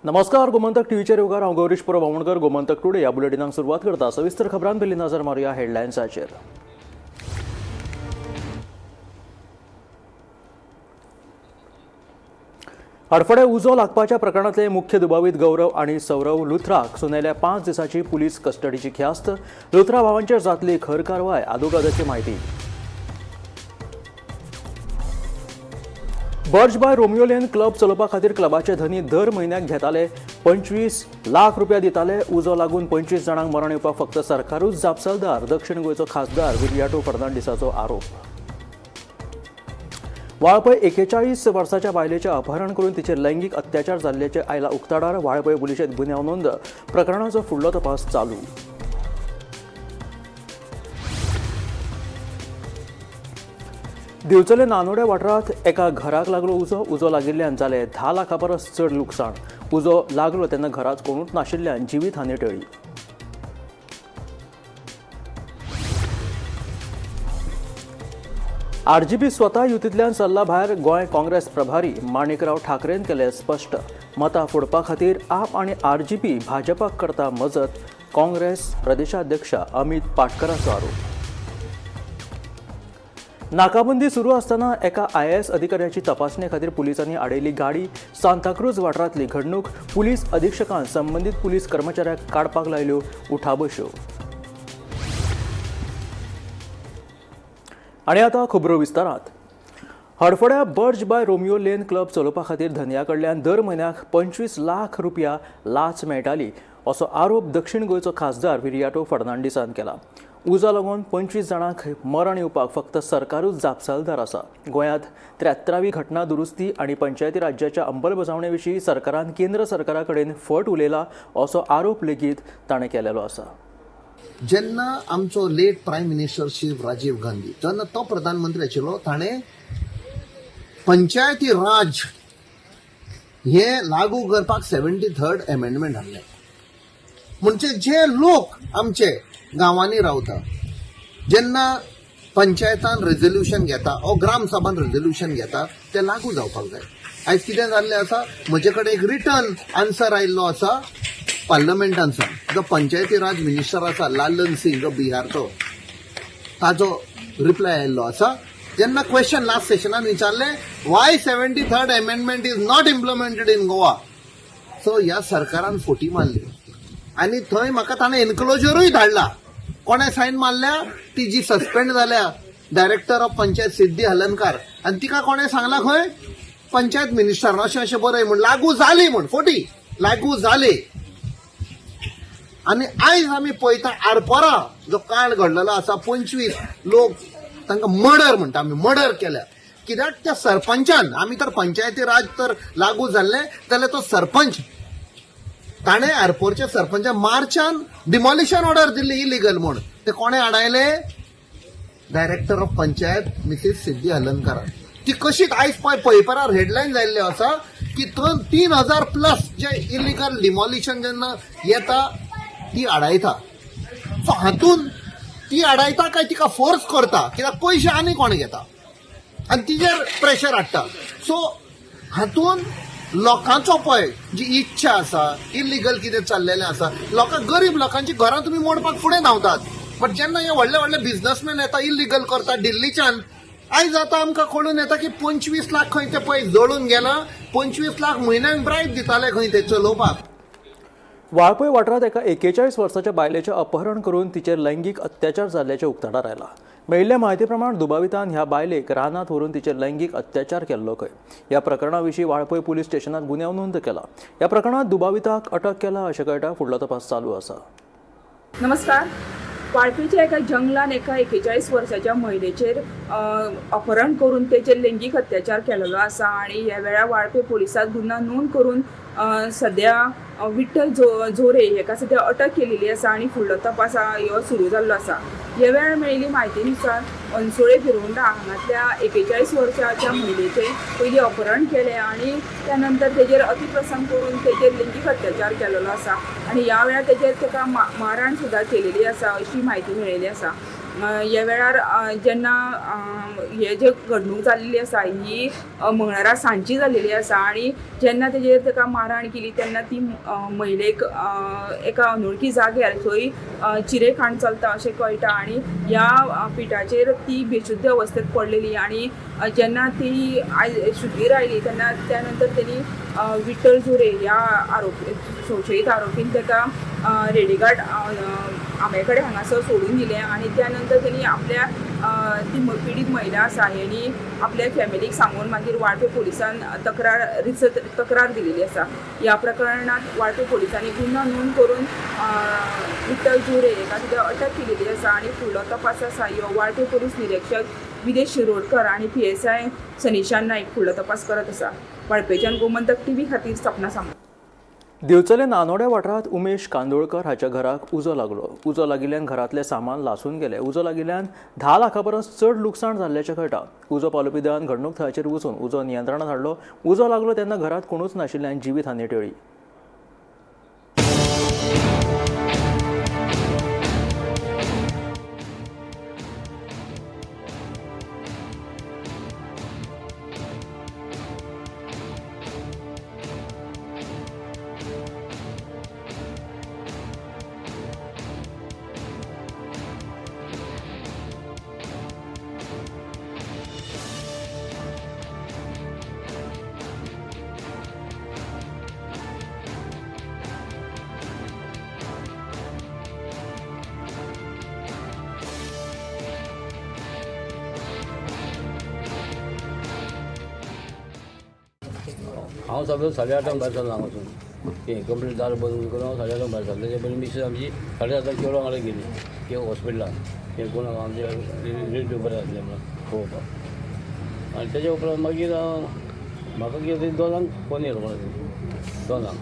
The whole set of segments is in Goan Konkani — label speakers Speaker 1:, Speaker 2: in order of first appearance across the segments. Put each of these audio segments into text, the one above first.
Speaker 1: नमस्कार, गोमंतक टीव्हीचेर येवकार. हांव गौरीश परब आमोणकर. गोमंतक टुडे ह्या बुलेटिनाक सुरवात करता. सविस्तर खबरां पयलीं नजर मारुया हेडलायन्साचेर. हडफडें उजो लागपाच्या प्रकरणांतले मुख्य दुबावीत गौरव आनी सौरव लुथराक सुनायल्या 5 दिसांची पुलीस कस्टडीची ख्यास्त. लुथरा भावांचेर जातली खर कारवाय, आदोगादाची म्हायती. Birch by Romeo Lane club चलोवपा खातीर क्लबाचे धनी दर म्हयन्याक घेताले 25 लाख रुपया दिताले. उजो लागून 25 जाणांक मरण येवपाक फक्त सरकारूच जापसालदार, दक्षिण गोंयचो खासदार विरियाटो फर्नांडीसाचो आरोप. वाळपय 41 वर्साच्या बायलेचें अपहरण करून तिचेर लैंगीक अत्याचार जाल्ल्याचें आयला उक्ताडार. वाळपय पुलिशेंत गुन्यांव नोंद, प्रकरणाचो फुडलो तपास चालू. दिवचले नानोड्या वाठारांत एका घराक लागलो उजो. उजो लागिल्ल्यान जालें 10 लाखां परस चड लुकसाण. उजो लागलो तेन्ना घरांत कोणूच नाशिल्ल्यान जिवीत हानी टळ्ळी. आरजीपी स्वता युतींतल्यान सरला भायर, गोंय काँग्रेस प्रभारी माणिकराव ठाकरेन केलें स्पश्ट. मतां फोडपा खातीर आप आनी आरजीपी भाजपाक करता मजत, काँग्रेस प्रदेशाध्यक्ष अमित पाटकराचो आरोप. नाकाबंदी सुरू आसतना एका IAS अधिकाऱ्याची तपासणे खातीर पुलिसांनी आडयली गाडी. सांताक्रूज वाठारांतली घडणूक. पुलीस अधिक्षकान संबंदीत पुलीस कर्मचाऱ्याक काडपाक लायल्यो उठाबश्यो. आनी आतां खबरो विस्तारात. हडफड्या Birch by Romeo Lane club चलोवपा खातीर धनया कडल्यान दर म्हयन्याक 25 लाख रुपया लाच मेळटाली असो आरोप दक्षिण गोंयचो खासदार विरियाटो फर्नांडीसान केला. उजो लागून 25 जाणांक मरण येवपाक फक्त सरकारूच जापसालदार आसा. गोंयांत 73वी घटना दुरुस्ती आनी पंचायती राज्याच्या अंमलबजावणे विशीं सरकारान केंद्र सरकारा कडेन फट उलयला असो आरोप लेगीत ताणें केलेलो आसा.
Speaker 2: जेन्ना आमचो late prime minister Shri Rajiv Gandhi जेन्ना तो प्रधानमंत्री आशिल्लो, ताणें पंचायती राज हे लागू करपाक 73rd amendment हाडलें. म्हणजे जे लोक आमचे गांवांनी रावता, जेन्ना पंचायतान रेजोल्युशन घेता ओ ग्रामसभान रेजोल्युशन घेता, ते लागू जावपाक जाय. आयज कितें जाल्लें आसा, म्हजे कडेन एक रिटर्न आन्सर आयिल्लो आसा पार्लमेंटानसून. जो पंचायती राज मिनिस्टर आसा लालन सिंग, जो बिहारचो, ताजो रिप्लाय आयिल्लो आसा. जेन्ना क्वेश्चन लास्ट सेशनान विचारलें, why 73rd amendment is not implemented in Goa, so ह्या सरकारान फोटी मारली आनी थंय म्हाका ताणें एनक्लोजरूय धाडला. कोणें सायन मारल्या? ती जी सस्पेंड जाल्या डायरेक्टर ऑफ पंचायत सिद्धी हलनकार, आनी तिका कोणें सांगला खंय पंचायत मिनिस्टर अशें अशें बरय म्हूण, लागू जाली म्हूण, फोटी लागू जाली. आनी आयज आमी पळयता आरपोरा जो कांड घडलेलो आसा, 25 लोक तांकां मर्डर म्हणटा आमी, मर्डर केल्या. कित्याक त्या सरपंचान, आमी तर पंचायती राज तर लागू जाल्लें जाल्यार तो सरपंच ताणें आरपोरच्या सरपंचान मार्चान डिमॉलिशन ऑर्डर दिल्ली इलिगल म्हूण, ते कोणें आडायले? Director of panchayat Mrs Siddhi हलनकारान. ती कशीच आयज पळय पेपरार हेडलायन जाल्ल्यो आसा की 3000 प्लस जे इलिगल डिमॉलिशन जेन्ना येता ती आडायता. सो हातून ती आडायता काय तिका फोर्स करता, कित्याक पयशे आनी कोण घेता आनी तिजेर प्रेशर हाडटा. सो हातून लोकांचो पळय जी इच्छा आसा, इलिगल कितें चल्लेलें आसा, लोकांक गरीब लोकांची घरां तुमी मोडपाक फुडें धांवतात. बट जेन्ना हे व्हडले व्हडले बिझनसमॅन येता इलिगल करता दिल्लीच्यान, आयज आतां आमकां कळून येता की 25 लाख खंय ते पळय जळून गेला. 25 लाख म्हयन्याक ब्रायब दिताले खंय ते चलोवपाक.
Speaker 1: वाळपय वाठारांत एका 41 वर्साच्या बायलेचें अपहरण करून तिचेर लैंगीक अत्याचार जाल्ल्याचें उक्ताडार आयला. मेळिल्ल्या म्हायती प्रमाण दुबावितान ह्या बायलेक रानांत व्हरून तिचेर लैंगीक अत्याचार केल्लो खंय. ह्या प्रकरणा विशीं वाळपय पुलीस स्टेशनात गुन्यांव नोंद केला. ह्या प्रकरणात दुबाविताक अटक केला अशें कळटा. फुडलो तपास चालू आसा.
Speaker 3: नमस्कार. वाळपयच्या एका जंगलान एका 41 वर्साच्या महिलेचेर अपहरण करून तेचेर लैंगीक अत्याचार केलेलो आसा आनी ह्या वेळार वाळपय पुलिसांत गुन्यांव नोंद करून सद्या विठ्ठल झोरे हेका सद्या अटक केलेली आसा आनी फुडलो तपास हो सुरू जाल्लो आसा. ह्या वेळार मेळिल्ली म्हायती नुसार अन्सोळे भिरोंडा हांगातल्या 41 वर्साच्या महिलेचें पयलीं अपहरण केलें आनी त्या नंतर तेजेर अतिप्रसंग करून तेजेर लैंगीक अत्याचार केलेलो आसा आनी ह्या वेळार तेजेर तेका मारहाण सुद्दां केलेली आसा अशी म्हायती मेळिल्ली आसा. ह्या वेळार जेन्ना हे जे घडणूक जाल्ली आसा ही मंगळारा सांजची जाल्लेली आसा आनी जेन्ना तेजेर ताका मारहाण केली तेन्ना ती महिलेक एका अनोळखी जाग्यार थंय चिरेखाण चलता अशें कळटा आनी ह्या पिठाचेर ती बेशुद्ध अवस्थेत पडलेली आनी जेन्ना ती शुद्धीर आयली तेन्ना त्या नंतर तेणी विठ्ठल जुरे ह्या आरोपी संशयीत आरोपीन ताका रेडीघाट आंब्या कडेन हांगासर सोडून दिलें आनी त्या नंतर तेणी आपल्या ती पिडीत महिला आसा हेणी आपल्या फॅमिलीक सांगून मागीर वाळपे पोलिसान तक्रार रिसत तक्रार दिलेली आसा. ह्या प्रकरणांत वाळपे पोलिसांनी गुन्यांव नोंद करून विठ्ठल जुरे हेका सुद्दां अटक केलेली आसा आनी फुडलो तपास आसा ह्यो वाळपे पोलीस निरिक्षक विदेश शिरोडकर आनी PSI Sanisha Naik फुडलो तपास करत आसा. वाळपेच्यान गोमंतक टीव्ही खातीर सपना सामंत.
Speaker 1: दिवचले नानोड्या वाठारांत उमेश कांदोळकर हाच्या घराक उजो लागलो. उजो लागिल्ल्यान घरांतलें सामान लासून गेलें. उजो लागिल्ल्यान 10 लाखां परस चड लुकसाण जाल्ल्याचें कळटा. उजो पालोवपी दळान घडणूक थळाचेर वचून उजो नियंत्रणांत हाडलो. उजो लागलो तेन्ना घरांत कोणूच नाशिल्ल्यान जिवीत हानी टळ्ळी.
Speaker 4: हांव सगळो 8:30 भायर सरलो हांगासून तें कंप्लीट दार बंद करून हांव 8:30 भायर सरलो. तेजे पयलीं मिसेस आमची 7:30 चेडो वांगडा गेली ते हॉस्पिटलान ते कोणाक आमचे रिलेटीव बरें आसले म्हणून पळोवपाक. आनी तेज्या उपरांत मागीर म्हाका कितें तें 2 फोन येयलो म्हणून 2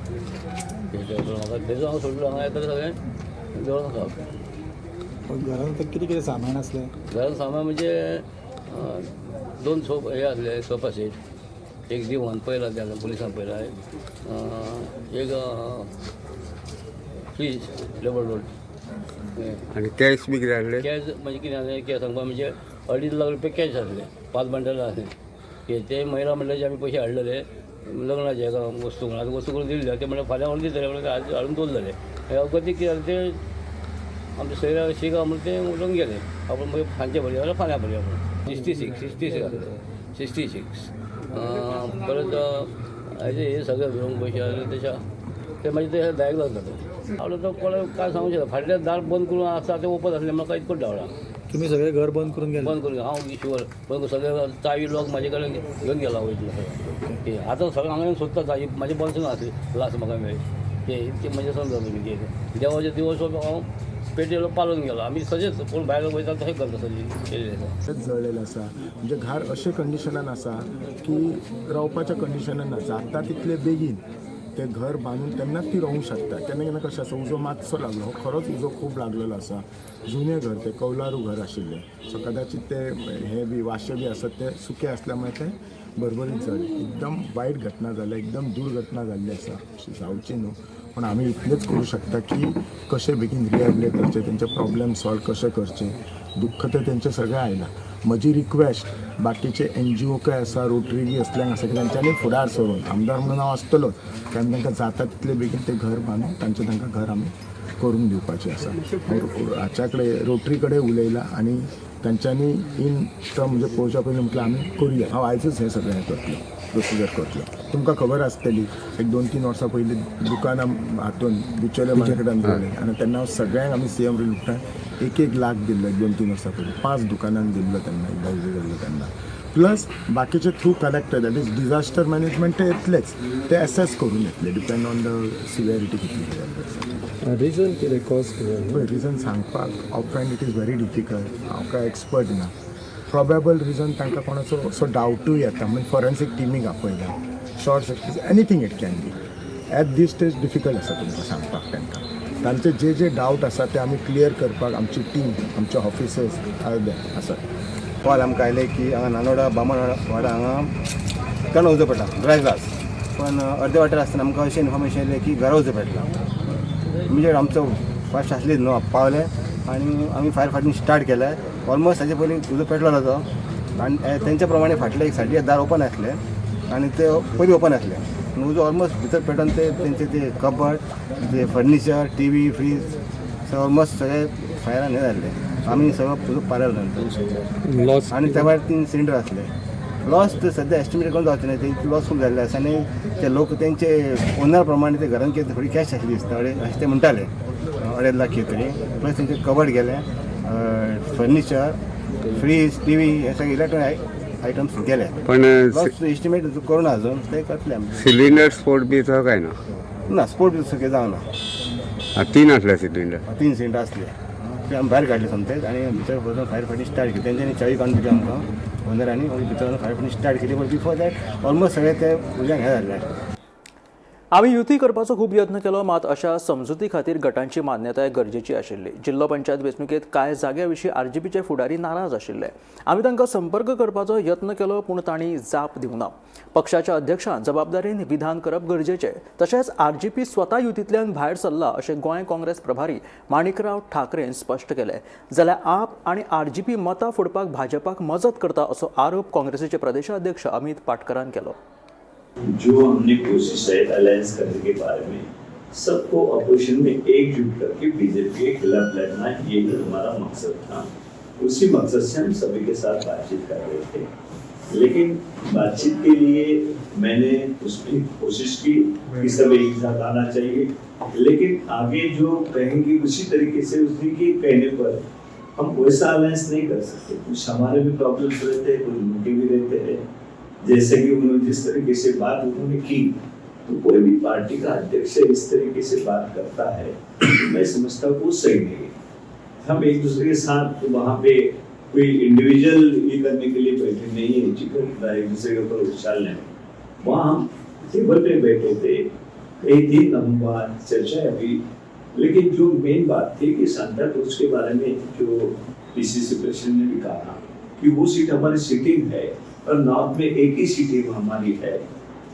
Speaker 4: तेच्या उपरांत म्हाका तेजो हांव सोडलो हांगा येता सगळें जळोन आसा.
Speaker 5: घरांत कितें कितें सामान आसलें?
Speaker 4: घरांत सामान म्हणजे 2 सोप हे आसले, सोफा सेट, एक दिवान पयला त्या पुलिसान पयला, एक फ्रीज डबल डोर.
Speaker 6: आनी कॅश बी कितें हाडलें?
Speaker 4: कॅश म्हणजे कितें आसलें कॅश सांगपा म्हणजे 2.5 लाख रुपया कॅश आसले, 5 बंडलां आसले. ते महिला म्हणल्यार जे आमी पयशे हाडलेले लग्नाचे एका वस्तू म्हणून आतां वस्तू करून दिल्ले ते म्हणल्यार फाल्यां व्हरून दितले म्हणल्यार हाडून दवरलेले. अगती कितें जालें ते आमचे सोयऱ्या शिगांव म्हणून ते उठून गेले. आपण मागीर सांजचे भरया जाल्यार फाल्यां भरया म्हणून 66 आसले, 66. परत हेजे हे सगळे घेवन पयशे आसले तेच्या ते मागीर ते दायक लागता आवडलो तो कोणा काय सांगू शकता. फाटल्यान दार बंद करून आसता ते ओपन आसलें म्हाका इतको डावला.
Speaker 5: तुमी सगळें घर बंद करून गेले?
Speaker 4: बंद करून हांव शुवर बंद करून सगळे चावी लोक म्हाजे कडेन घेवन गेला वयतलो सगळें. आतां सगळें हांगा येवन सोदता चावी म्हाजे बंद आसली लास्ट म्हाका मेळ्ळी ते इतकें म्हणजे समजा तुमी कितें देवाचे दिवस हांव पेटेलो पालोवन गेलो. आमी सजेच कोण भायर वयता तशें करता सगळीं केल्लें आसा.
Speaker 7: जळलेलें आसा म्हणजे घर अशें कंडिशनान आसा की रावपाच्या कंडिशनान ना. जाता तितले बेगीन तें घर बांदून तेन्नाच ती रावूंक शकता. केन्ना केन्ना कशें आसा उजो मातसो लागलो, हो खरोच उजो खूब लागलेलो आसा. जुनें घर तें कौलारू घर आशिल्लें, सो कदाचित ते हे बी वाशे बी आसत ते सुके आसल्या मुळे ते भरभरीत जालें. एकदम वायट घटना जाल्या, एकदम दुर्घटना जाल्ली आसा, अशी जावची न्हू. पण आमी इतलेंच करूं शकता की कशें बेगीन रिहेबिलेट करचें, तेंचे प्रॉब्लेम सॉल्व कशें करचें. दुख्ख तें तेंचें सगळें आयलां. म्हजी रिक्वेस्ट बाकीचे NGO काय आसा, रोटरी बी असल्यांक आसा की तेंच्यांनी फुडार सरून आमदार म्हणून हांव आसतलोच, कारण तांकां जाता तितले बेगीन तें घर बांदून तांचें तांकां घर आमी करून दिवपाचें आसा. हाच्या कडेन रोटरी कडेन उलयलां आनी तांच्यांनी इन टर्म म्हणजे पळोवच्या पयलीं म्हटल्यार आमी करुया. हांव आयजूच हें सगळें हें करतलो, प्रोसिजर करतलो. तुमकां खबर आसतली एक 2-3 वर्सां पयलीं दुकानां हातून बिचोले मार्केटान दवरलें आनी तेन्ना हांव सगळ्यांक आमी CM रिलीफान 1-1 लाख दिल्लो. 2-3 वर्सां पयलीं 5 दुकानांक दिल्लो तेन्ना, एकदां उजो जाल्लो तेन्ना. प्लस बाकीचे through collector, that is disaster management, ते येतलेच, ते एसेस करून येतले, डिपेंड ऑन the severity कितली जाल्ली.
Speaker 5: रिजन कितें, कॉज कितें?
Speaker 7: पळय रिजन सांगपाक off hand it is very difficult. हांव काय एक्सपर्ट ना. प्रोबेबल रिजन तांकां कोणाचो असो डावटूय येता म्हणून फॉरेन्सीक टिमीक आपयला. Short circuit, anything it can be. At this stage difficult आसा तुमकां सांगपाक. तांकां तांचे जे जे डावट आसा ते आमी क्लियर करपाक आमची टीम, आमचे ऑफिसर्स are there आसात.
Speaker 6: कॉल आमकां आयले की हांगा नानोडा बामणवाडा हांगा कण उजो पडला, ड्राय ग्लास. पण अर्दे वाटेर आसतना आमकां अशें इन्फॉर्मेशन येयलें की घरा उजो पेटला. इमिजिएट आमचो फास्ट आसलीच न्हू, पावले आनी आमी फायर फायटींग स्टार्ट केलें. ऑलमोस्ट ताजे पयलीं उजो पेटलेलो तो आनी तेंच्या प्रमाणे फाटले एक सायडीक दार ओपन आसलें आनी ते पयलीं ओपन आसलें आनी उजो ऑलमोस्ट भितर पेटोवन ते तेंचे ते कबड, ते फर्निचर, टीवी, फ्रीज सगळें ऑलमोस्ट सगळे फायरान हें जाल्लें. आमी सगळो उजो पालयलो नंतर.
Speaker 8: लॉस?
Speaker 6: आनी त्या भायर 3 सिलिंडर आसले. लॉस तर सद्या एस्टिमेट करून जावचें ना, ते लॉस खूब जाल्ले आसा. आनी ते लोक तेंचे ओनर प्रमाणे ते घरान कितें थोडी कॅश आसली दिसता, अशें ते म्हणटाले, 2.5 लाख कितें तरी. प्लस तेंचे कबड गेले, फर्निचर, फ्रीज, टीवी हे सगळे इलेक्ट्रॉनिक आयटम्स गेले.
Speaker 8: पण
Speaker 6: लॉस एस्टिमेट करूं ना अजून, ते करतले आमी.
Speaker 8: सिलिंडर स्फोट बी तो काय ना?
Speaker 6: ना, स्पोर्ट बी सगळें जावना.
Speaker 8: 3 असले सिलिंडर?
Speaker 6: 3 सिलिंडर आसले, ते आमी भायर काडले सोमतेच आनी भितर वचून फायर फायटींग स्टार्ट केली. तेंच्यांनी चावी काडून दिली आमकां ओनरांनी, मागीर भितर फायर फायटींग स्टार्ट केली. पण बिफोर that almost सगळें ते उज्यान हें जाल्लें.
Speaker 1: आमी युती करपाचो खूब यत्न केलो, मात अशा समजुती खातीर गटांची मान्यताय गरजेची आशिल्ली. जिल्लो पंचायत वेंचणुकेंत कांय जाग्या विशीं आरजीपीचे फुडारी नाराज आशिल्ले. आमी तांकां संपर्क करपाचो यत्न केलो, पूण तांणी जाप दिवंक ना. पक्षाच्या अध्यक्षान जबाबदारीन विधान करप गरजेचें. तशेंच आरजीपी स्वता युतींतल्यान भायर सरला अशें गोंय काँग्रेस प्रभारी माणिकराव ठाकरेन स्पश्ट केलें. जाल्यार आप आनी आरजीपी मतां फोडपाक भाजपाक मजत करता असो आरोप काँग्रेसीचे प्रदेशाध्यक्ष अमित पाटकरान केलो.
Speaker 9: जो हमने कोशिश है अलायंस करने के बारे में, सबको अपोजिशन में एकजुट करके बीजेपी के खिलाफ लड़ना, ये हमारा मकसद था. उसी मकसद से हम सभी के साथ बातचीत कर रहे थे. लेकिन बातचीत के लिए मैंने उसमें कोशिश की कि सब एक साथ आना चाहिए, लेकिन आगे जो कहेंगे उसी तरीके से, उसी के कहने पर हम वैसा अलायंस नहीं कर सकते. कुछ हमारे भी प्रॉब्लम्स रहते हैं, कुछ उनके भी रहते हैं. जैसे कि उन्होंने जिस तरीके से बात उन्होंने की, तो कोई भी पार्टी का अध्यक्ष इस तरीके से बात करता है, मैं समझता हूँ वो सही नहीं है. हम एक दूसरे के साथ वहाँ पे कोई इंडिविजुअल ये करने के लिए बैठे नहीं है, चिकन एक दूसरे के ऊपर उछालने. वहाँ हम टेबल पे बैठे थे, कई दिन हम वहाँ चर्चा हुई. लेकिन जो मेन बात थी कि सांता क्रूज के बारे में जो पीसीसी प्रेसिडेंट ने भी कहा कि वो सीट हमारी सिटिंग है और नॉर्थ में एक ही सीटिंग हमारी है.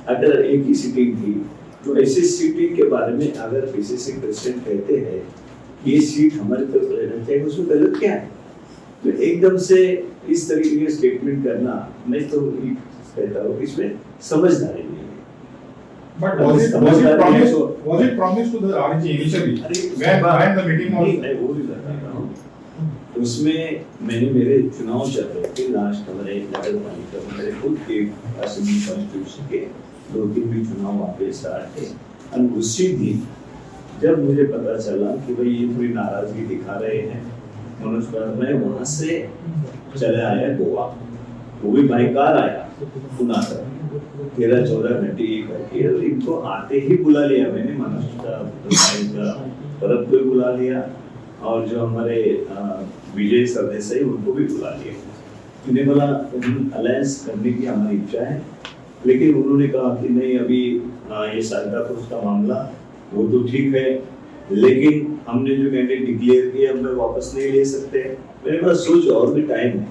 Speaker 9: अगर एक ही सीटिंग थी, तो ऐसी सीटिंग के बारे में अगर पीसीसी प्रेसिडेंट कहते हैं कि ये सीट हमारी तरफ रहना चाहिए, उसमें गलत क्या है? तो एकदम से इस तरीके के स्टेटमेंट करना, मैं तो ये कहता हूँ कि इसमें समझदारी नहीं है.
Speaker 10: But was it promised, was it promised to the RG initially?
Speaker 9: अरे
Speaker 10: When the meeting was
Speaker 9: नहीं, मैं वो भी बताता हूँ. उसमें मैंने मेरे चुनाव चल रहे थे, लास्ट हमारे नगर पालिका में मेरे खुद के असेंबली कॉन्स्टिट्यूशन के 2-3 भी चुनाव वहाँ पे स्टार्ट थे. और उसी दिन जब मुझे पता चला कि भाई ये थोड़ी नाराजगी दिखा रहे हैं मनोज कुमार, मैं वहाँ से चले आया गोवा, वो भी बाई कार आया पुणे तक, 13-14 घंटे ये करके. और इनको आते ही बुला लिया मैंने, मनोज का का परब को भी बुला लिया और जो हमारे विजय सरदेसाई, उनको भी बुला लिया. मैंने बोला, अलायंस करने की हमारी इच्छा है. लेकिन उन्होंने कहा कि नहीं, अभी ये सांता क्रूज का मामला वो तो ठीक है, लेकिन हमने जो कैंडिडेट डिक्लेयर किया, अब मैं वापस नहीं ले सकते. मेरे पास सोच और भी टाइम है.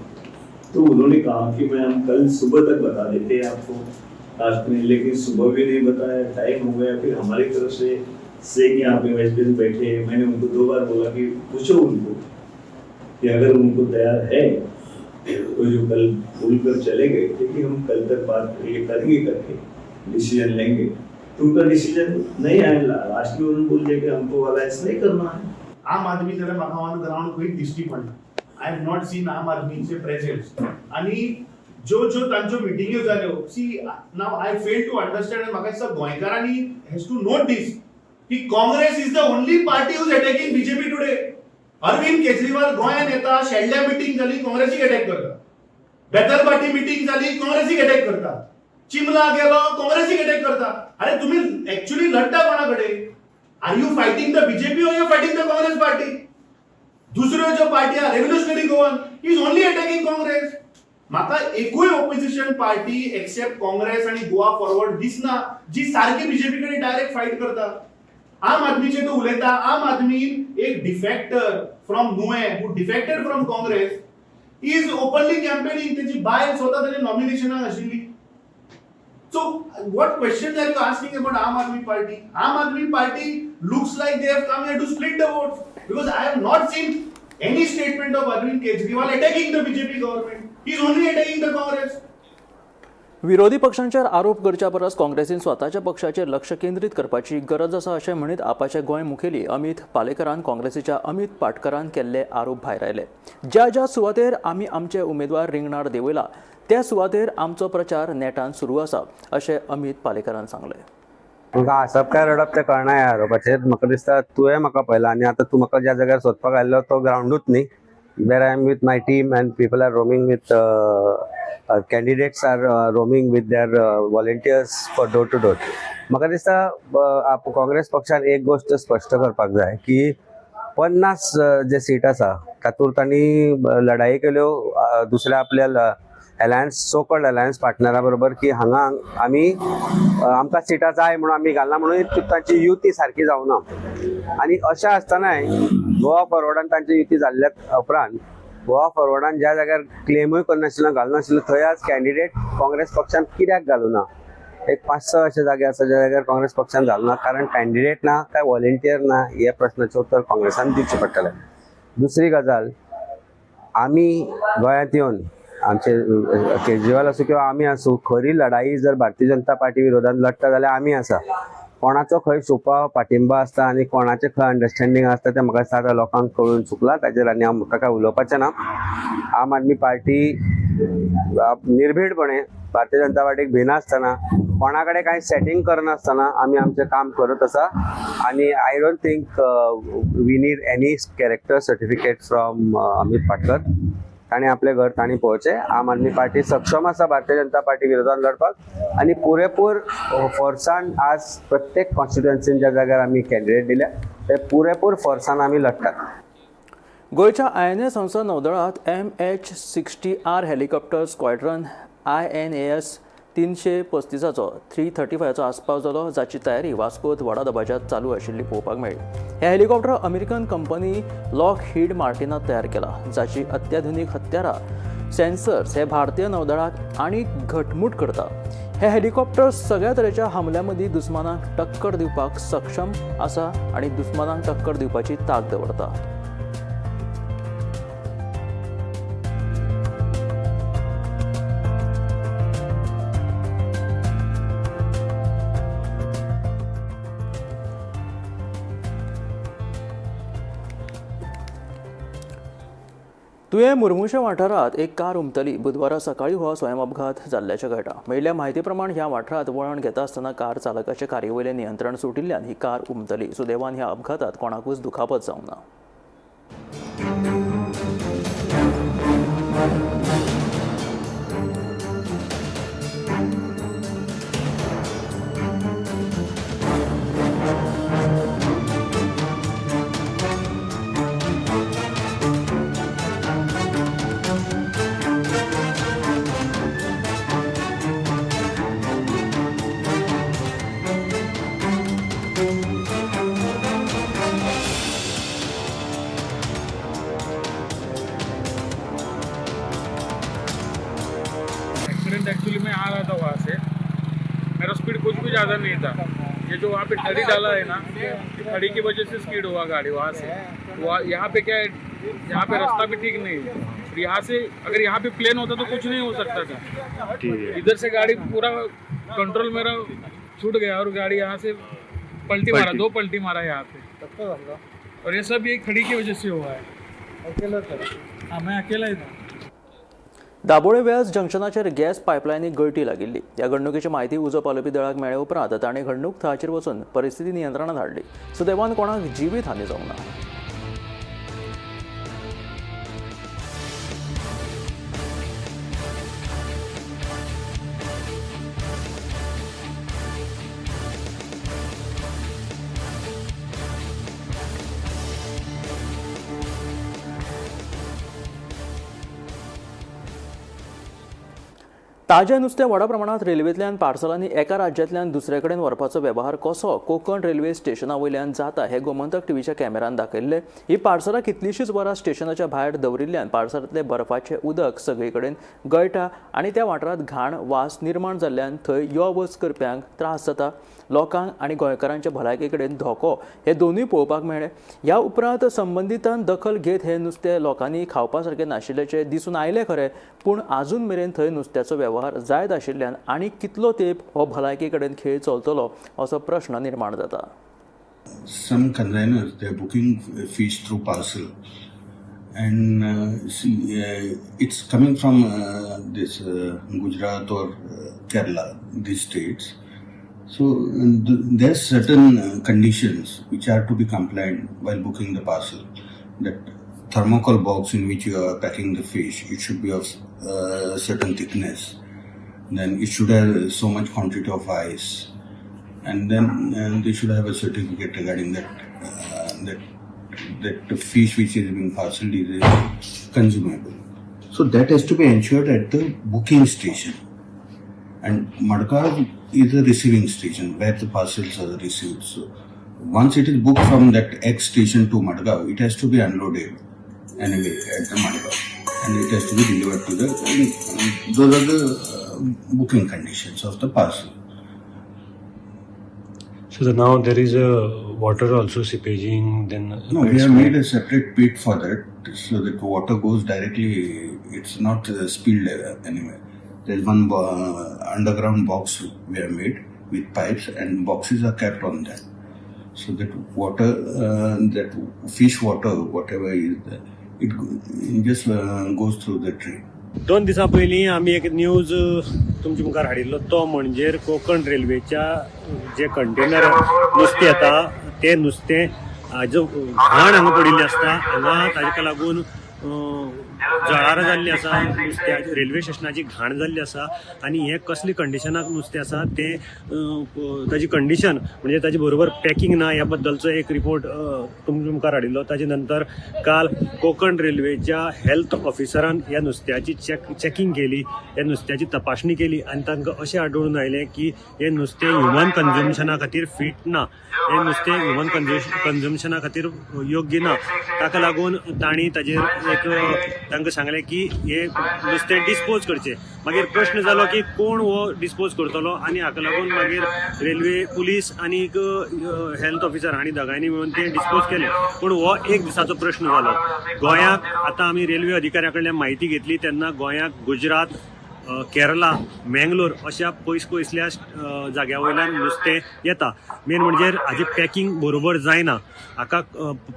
Speaker 9: तो उन्होंने कहा कि मैं हम कल सुबह तक बता देते हैं आपको लास्ट में. लेकिन सुबह भी नहीं बताया, टाइम हो गया. फिर हमारी तरफ से शेख यहाँ पे वाइस प्रेसिडेंट बैठे हैं, मैंने उनको दो बार बोला कि पूछो उनको कि अगर उनको तैयार है, तो जो कल भूल कर चले गए थे कि हम कल तक बात ये करेंगे करके डिसीजन लेंगे, तो उनका डिसीजन नहीं आया. लास्ट में उन्होंने बोल दिया कि हमको अलायंस नहीं करना है.
Speaker 11: आम आदमी जाल्यार म्हाका ऑन ग्राउंड खंयच दिश्टी पडना. I have not seen आम आदमीचे प्रेझेन्स. आनी ज्यो ज्यो तांच्यो मिटिंग्यो जाल्यो, see, now I fail to understand. म्हाका दिसता गोंयकारांनी हॅज टू नोट दीस की Congress is the only party who's attacking BJP today. Arvind Kejriwal गोंयांत येता, शेल्ड्या मिटींग जाली, काँग्रेसीक अटॅक करता. बेतलभाटी मिटींग जाली, काँग्रेसीक अटॅक करता. चिमला गेलो, काँग्रेसीक अटॅक करता. अरे, तुम्ही ऍक्च्युली लढता कोणा कडेन? Are you fighting the BJP or you fighting the Congress party? दुसऱ्यो ज्यो पार्टी आहा, Revolutionary Goan is only attacking Congress. म्हाका एकूय ऑपोजिशन पार्टी एक्सेप्ट काँग्रेस आणि गोवा फॉरवर्ड दिसना जी सारकी बीजेपी कडेन डायरेक्ट फायट करता. आम आदमीचे तो उलयता, आम आदमी एक defector from Nuvem who defected from Congress is openly campaigning. तेजी बायल स्वता तेजे नॉमिनेशनाक आशिल्ली. So what questions are you asking about Aam Aadmi Party? Aam Aadmi Party looks like they have come here to split the votes, because I have not seen any statement of Arvind Kejriwal attacking the BJP government. He is only attacking the Congress.
Speaker 1: विरोधी पक्षांचेर आरोप करच्या परस काँग्रेसीन स्वताच्या पक्षाचेर लक्ष केंद्रीत करपाची गरज आसा अशें म्हणीत आपाचे गोंय मुखेली अमित पालेकरान काँग्रेसीच्या अमित पाटकरान केल्ले आरोप भायरायले. ज्या ज्या सुवातेर आमी आमचे उमेदवार रिंगणार देंवयला त्या सुवातेर आमचो प्रचार नेटान सुरू आसा अशें अमित पालेकरान सांगलें.
Speaker 8: तुका हांसप काय रडप तें कळना ह्या आरोपाचेर. म्हाका दिसता तुवें म्हाका पळयला आनी आतां तूं म्हाका ज्या जाग्यार सोदपाक आयिल्लो तो ग्रावंडूच न्ही. Where I am with my team and people are roaming with candidates are roaming with their volunteers for door to door. म्हाका दिसता काँग्रेस पक्षान एक गोश्ट स्पश्ट करपाक जाय की 50 जे सीट आसा तातूंत तांणी लढाई केल्यो दुसऱ्या आपल्या अलायन्स सो कॉल्ड अलायन्स पार्टनरा बरोबर की हांगा आमी आमकां सिटां जाय म्हणून आमी घालना म्हणून तांची युती सारकी जावना. आनी अशें आसतनाय गोवा फॉरवर्डान तांची युती जाल्ल्या उपरांत गोवा फॉरवर्डान ज्या जाग्यार क्लेमूय करनाशिल्लो घालनाशिल्लो थंय आज कॅन्डिडेट काँग्रेस पक्षान कित्याक घालूना. एक 5-6 अशे जागे आसा ज्या जाग्यार काँग्रेस पक्षान घालूना कारण कॅन्डिडेट ना काय व्हॉलेंटियर ना हे प्रश्नाचें उत्तर काँग्रेसान दिवचें पडटलें. दुसरी गजाल, आमी गोंयांत येवन आमचे केजरीवाल आसूं किंवा आमी आसूं खरी लढाई जर भारतीय जनता पार्टी विरोधात लढटा जाल्यार आमी आसा. कोणाचो खंय सोपा पाठिंबा आसता आनी कोणाचें खंय अंडरस्टँडींग आसता तें म्हाका दिसता आतां लोकांक कळून चुकलां. ताजेर आनी हांव म्हाका काय उलोवपाचें ना. आम आदमी पार्टी निर्भीडपणे भारतीय जनता पार्टीक भिनासतना कोणा कडेन कांय सेटींग करनासतना आमी आमचें काम करत आसा. आनी I don't think we need any character certificate from Amit Patkar. ताणें आपलें घर तांणी पळोवचें. आम आदमी पार्टी सक्षम आसा भारतीय जनता पार्टी विरोधात लढपाक आनी पुरेपूर फोर्सान आज प्रत्येक कॉन्स्टिट्युएन्सीन ज्या जाग्यार आमी कॅन्डिडेट दिल्या ते पुरेपूर फोर्सान आमी लढटात.
Speaker 1: गोंयच्या INA संस्था नौदळांत MH-60R helicopter squadron INAS 335चो 335चो आस्पाव जालो, जाची तयारी वास्कोत व्हडा दबाज्यांत चालू आशिल्ली पळोवपाक मेळ्ळी. हे हेलिकॉप्टर अमेरिकन कंपनी लॉकहीड मार्टिनात तयार केला, जाची अत्याधुनीक हत्यारां सेन्सर्स हे भारतीय नौदळाक आनीक घटमूट करता. हे हेलिकॉप्टर सगळ्या तरेच्या हमल्या मदीं दुस्मानांक टक्कर दिवपाक सक्षम आसा आनी दुस्मानांक टक्कर दिवपाची तांक दवरता. तुयें मुर्मुशे वाठारांत एक कार उमतली. बुधवारा सकाळी हो स्वयं अपघात जाल्ल्याचें कळटा. मेळिल्ल्या म्हायती प्रमाण ह्या वाठारांत वळण घेता आसतना कार चालकाचें कारी वयलें नियंत्रण सुटिल्ल्यान ही कार उमतली. सुदैवान ह्या अपघातांत कोणाकूच दुखापत जावंक ना.
Speaker 10: एक्सीडेंट एक्चुअली मैं आ रहा था वहाँ से, मेरा स्पीड कुछ भी ज़्यादा नहीं था। ये जो वहाँ पे खड़ी डाला है ना, खड़ी की वजह से स्किड हुआ गाड़ी वहाँ से। वहाँ यहाँ पे क्या है, यहाँ पे रास्ता भी ठीक नहीं है। और यहाँ से अगर यहाँ पे प्लेन होता तो कुछ नहीं हो सकता था। इधर से गाड़ी पूरा कंट्रोल मेरा छूट गया और गाड़ी यहाँ से पलटी मारा, 2 पलटी मारा यहाँ पे। और ये सब ये खड़ी की वजह से हुआ है। अकेला था? हाँ, मैं अकेला ही था।
Speaker 1: दाबोळे व्यास जंक्शनाचेर गॅस पायपलायनीक गळटी लागिल्ली. ह्या घडणुकेची म्हायती उजो पालोवपी दळाक मेळ्ळे उपरांत तांणी घडणूक थळाचेर वचून परिस्थिती नियंत्रणांत हाडली. सुदैवान कोणाक जिवीत हानी जावंक ना. ताजें नुस्तें व्हडा प्रमाणांत रेल्वेंतल्यान पार्सलांनी एका राज्यांतल्यान दुसरे कडेन व्हरपाचो वेव्हार कसो कोंकण रेल्वे स्टेशना वयल्यान जाता हें गोमंतक टीव्हीच्या कॅमेरान दाखयल्लें. ही पार्सलां कितलींशींच वरां स्टेशनाच्या भायर दवरिल्ल्यान पार्सलांतलें बर्फाचें उदक सगळे कडेन गळटा आनी त्या वाठारांत घाण वास निर्माण जाल्ल्यान थंय यो वच करप्यांक त्रास जाता. लोकांक आनी गोंयकारांच्या भलायके कडेन धोको हे दोनूय पळोवपाक मेळ्ळे. ह्या उपरांत संबंदितान दखल घेत हें नुस्तें लोकांनी खावपा सारकें नाशिल्ल्याचें दिसून आयलें खरें, पूण आजून मेरेन थंय नुस्त्याचो वेव्हार जायत आशिल्ल्यान आनी कितलो तेंप हो भलायके कडेन खेळ चलतलो असो प्रश्न निर्माण जाता.
Speaker 12: Some consignors, they're booking fish through parcel, and see, it's coming from this Gujarat or Kerala, these states. So there's certain conditions which are to be complied while booking the parcel. That thermocol box in which you are packing the fish, it should be of certain thickness. Then it should have so much quantity of ice, and then they should have a certificate regarding that the fish which is being parceled is consumable. So that has to be ensured at the booking station. And Madgaon is a receiving station where the parcels are received. So once it is booked from that X station to Madgaon, it has to be unloaded anyway at the Madgaon, and it has to be delivered to the. Those are the booking conditions of the parcel.
Speaker 13: So now there is a water also seepaging. Then
Speaker 12: No, we have made a separate pit for that, so that water goes directly. It's not spilled anywhere. There's one underground box we have made with pipes, and boxes are kept on that, so that water, that fish water, whatever is there, it just goes through the drain.
Speaker 13: 2 दिसां पयलीं आमी एक न्यूज तुमच्या मुखार हाडिल्लो, तो म्हणजे कोंकण रेल्वेच्या जे कंटेनर नुस्तें येता तें नुस्तें हाजो घाण हांगा पडिल्ली आसता. हांगा ताका लागून जळारां जाल्लीं आसा, नुस्त्याची रेल्वे स्टेशनाची घाण जाल्ली आसा आनी हें कसली कंडिशनाक नुस्तें आसा तें ताजी कंडिशन म्हणजे ताजी बरोबर पॅकिंग ना ह्या बद्दलचो एक रिपोर्ट तुमच्या मुखार हाडिल्लो. ताजे नंतर काल कोंकण रेल्वेच्या हेल्थ ऑफिसरान ह्या नुस्त्याची चॅकिंग केली, ह्या नुस्त्याची तपासणी केली आनी तांकां अशें आढळून आयलें की हें नुस्तें ह्युमन कन्जम्पशना खातीर फीट ना, हें नुस्तें ह्युमन कन्जम्पशना खातीर योग्य ना. ताका लागून तांणी ताजेर एक तांकां सांगलें की हें नुस्तें डिस्पोज करचें. मागीर प्रश्न जालो की कोण हो डिस्पोज करतलो आनी हाका लागून मागीर रेल्वे पुलीस आनीक हेल्थ ऑफिसर हांणी दोगांयनी मेळून तें डिस्पोज केलें. पूण हो एक दिसाचो प्रश्न जालो. गोंयाक आतां आमी रेल्वे अधिकाऱ्या कडल्यान म्हायती घेतली तेन्ना गोंयाक गुजरात, केरला, मेंगलोर अशा पयस पयसल्या जाग्या वयल्यान नुस्तें येता. मेन म्हणजे हाजें पॅकिंग बरोबर जायना. हाका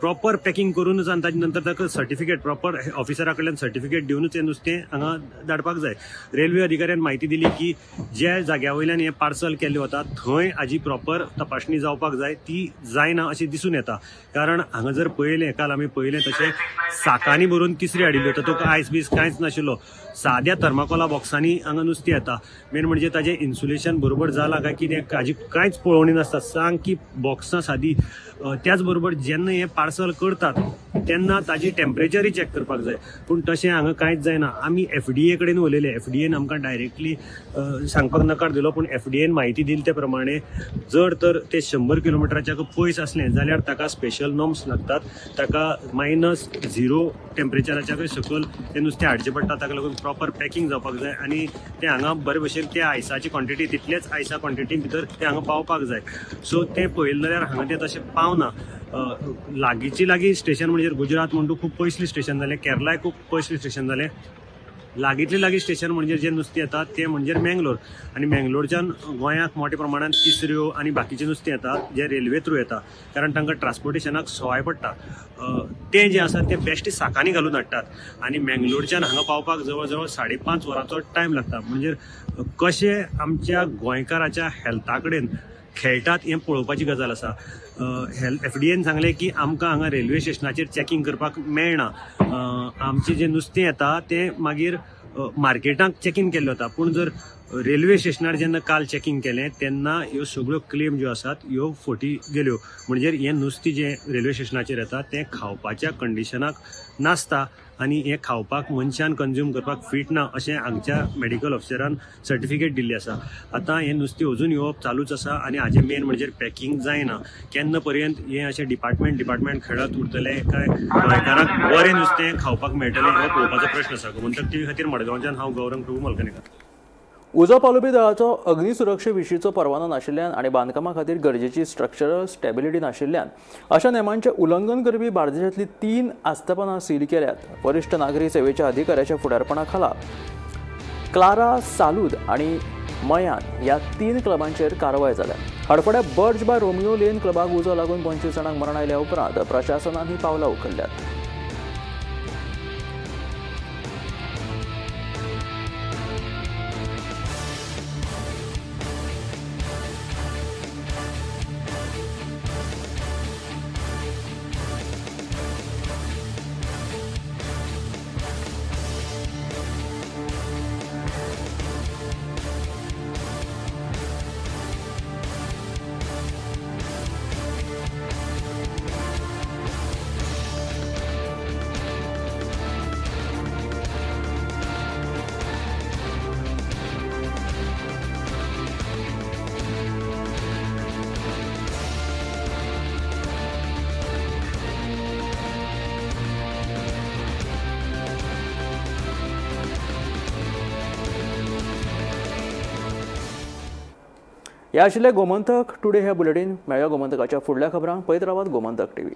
Speaker 13: प्रॉपर पॅकिंग करूनच आनी ताजे नंतर ताका सर्टिफिकेट प्रॉपर ऑफिसरा कडल्यान सर्टिफिकेट दिवनूच हें नुस्तें हांगा धाडपाक जाय. रेल्वे अधिकाऱ्यान म्हायती दिली की ज्या जाग्या वयल्यान हें पार्सल केल्लें वता थंय हाजी प्रॉपर तपासणी जावपाक जाय, ती जायना अशें दिसून येता. कारण हांगा जर पळयलें, काल आमी पळयलें तशें साकांनी भरून तिसरी हाडिल्ल्यो, तातूंत आयस बीस कांयच नाशिल्लो. साद्या थर्माकोला बॉक्सांनी हांगा नुस्तें येता. मेन म्हणजे ताजें इन्सुलेशन बरोबर जालां काय कितें हाजी कांयच पळोवणी नासता, सामकी बॉक्सां सादी. त्याच बरोबर जेन्ना हें पार्सल करतात तेन्ना ताजी टेम्परेचरय चॅक करपाक जाय, पूण तशें हांगा कांयच जायना. आमी एफडीए कडेन उलयले, एफडीएन आमकां डायरेक्टली सांगपाक नकार दिलो, पूण एफडीएन म्हायती दिली ते प्रमाणे जर तर ते 100 किलोमिटराच्या पयस आसलें जाल्यार ताका स्पेशल नॉर्म्स लागतात, ताका -0 टेम्परेचराच्या सकयल तें नुस्तें हाडचें पडटा. ताका लागून प्रॉपर पॅकिंग जावपाक जाय आनी तें हांगा बरे भशेन त्या आयसाची क्वॉन्टिटी तितलेच आयसा क्वॉन्टिटी भितर तें हांगा पावपाक जाय. सो तें पळयलें जाल्यार हांगा तें तशें पावना. लागींची लागीं स्टेशन म्हणजे गुजरात म्हणटू खूब पयसलें स्टेशन जालें, केरलाय खूब पयसलें स्टेशन जालें. लागींतलें लागीं स्टेशन म्हणजे जें नुस्तें येता तें म्हणजे मेंगलोर, आनी मेंगलोरच्यान गोंयाक मोठ्या प्रमाणान तिसऱ्यो आनी बाकीचें नुस्तें येता जें रेल्वे थ्रू येता, कारण तांकां ट्रान्सपोर्टेशनाक सवाय पडटा. तें जें आसा तें बेश्टें साकांनी घालून हाडटात आनी मेंगलोरच्यान हांगा पावपाक जवळ जवळ 5.5 वरांचो टायम लागता. म्हणजे कशें आमच्या गोंयकाराच्या हेल्था कडेन खेळटात हें पळोवपाची गजाल आसा. एफडीएन सांगलें की आमकां हांगा रेल्वे स्टेशनाचेर चॅकिंग करपाक मेळना, आमचें जें नुस्तें येता तें मागीर मार्केटाक चॅकींग केल्लें वता, पूण जर रेल्वे स्टेशनार जेन्ना काल चॅकिंग केलें तेन्ना ह्यो सगळ्यो क्लेम ज्यो आसात ह्यो फटी गेल्यो. म्हणजे हें नुस्तें जें रेल्वे स्टेशनाचेर येता तें खावपाच्या कंडिशनाक नासता आनी हें खावपाक मनशान कंज्यूम करपाक फीट ना अशें हांगच्या मेडिकल ऑफिसरान सर्टिफिकेट दिल्ली आसा. आतां हें नुस्तें अजून येवप चालूच आसा आनी हाजें मेन म्हणजे पॅकिंग जायना. केन्ना पर्यंत हें अशें डिपार्टमेंट खेळत उरतलें काय गोंयकारांक बरें नुस्तें खावपाक मेळटलें हो पळोवपाचो प्रश्न आसा. गोमंतक टीव्ही खातीर मडगांवच्यान हांव गौरंग प्रभू मलकनेकर.
Speaker 1: उजो पालोवपी दळाचो अग्निसुरक्षे विशींचो परवानो नाशिल्ल्यान आनी बांदकामा खातीर गरजेची स्ट्रक्चरल स्टॅबिलिटी नाशिल्ल्यान अशा नेमांचें उल्लंघन करपी बार्देशांतली 3 आस्थापनां सील केल्यात. वरिश्ठ नागरी सेवेच्या अधिकाऱ्याच्या फुडारपणा खाला क्लारा सालूद आनी मयान ह्या 3 क्लबांचेर कारवाय जाल्या. हडफड्या बर्ज बाय रोमियो लेन क्लबाक उजो लागून 25 जाणांक मरण आयल्या उपरांत प्रशासनान ही पावलां उखल्ल्यात. ह्या आशिल्लें गोमंतक टुडे ह्या बुलेटीन. मेळया गोमंतकाच्या फुडल्या खबरांक. पळयत रावात Gomantak TV.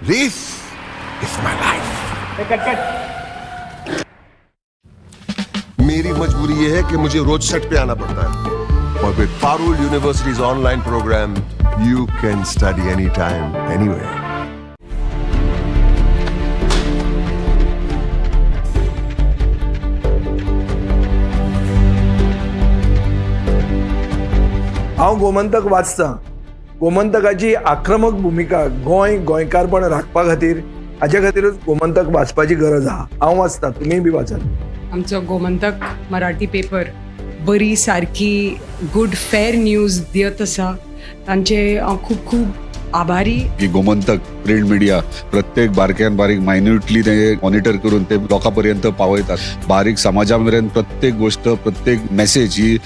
Speaker 14: This is my life. मेरी मजबूरी ये है कि मुझे रोज सेट पे आना पड़ता है और with Parul University's online program, you can study anytime, anywhere.
Speaker 15: हांव गोमंतक वाचतां. गोमंतकाची आक्रमक भुमिका गोंय गोंयकारपण राखपा खातीर हाजे खातीरूच गोमंतक वाचपाची गरज आहा. हांव वाचतां, तुमीय बी वाचात.
Speaker 16: आमचो गोमंतक मराठी पेपर बरी सारकी गुड फेर न्यूज दियत आसा, तांचे हांव खूब खूब आभारी.
Speaker 17: की गोमंतक प्रिंट मिडिया प्रत्येक बारक्यान बारीक मायन्युटली ते मॉनिटर करून ते लोकां पर्यंत पावयतात. बारीक समाजा मेरेन प्रत्येक गोष्ट, प्रत्येक मेसेज ही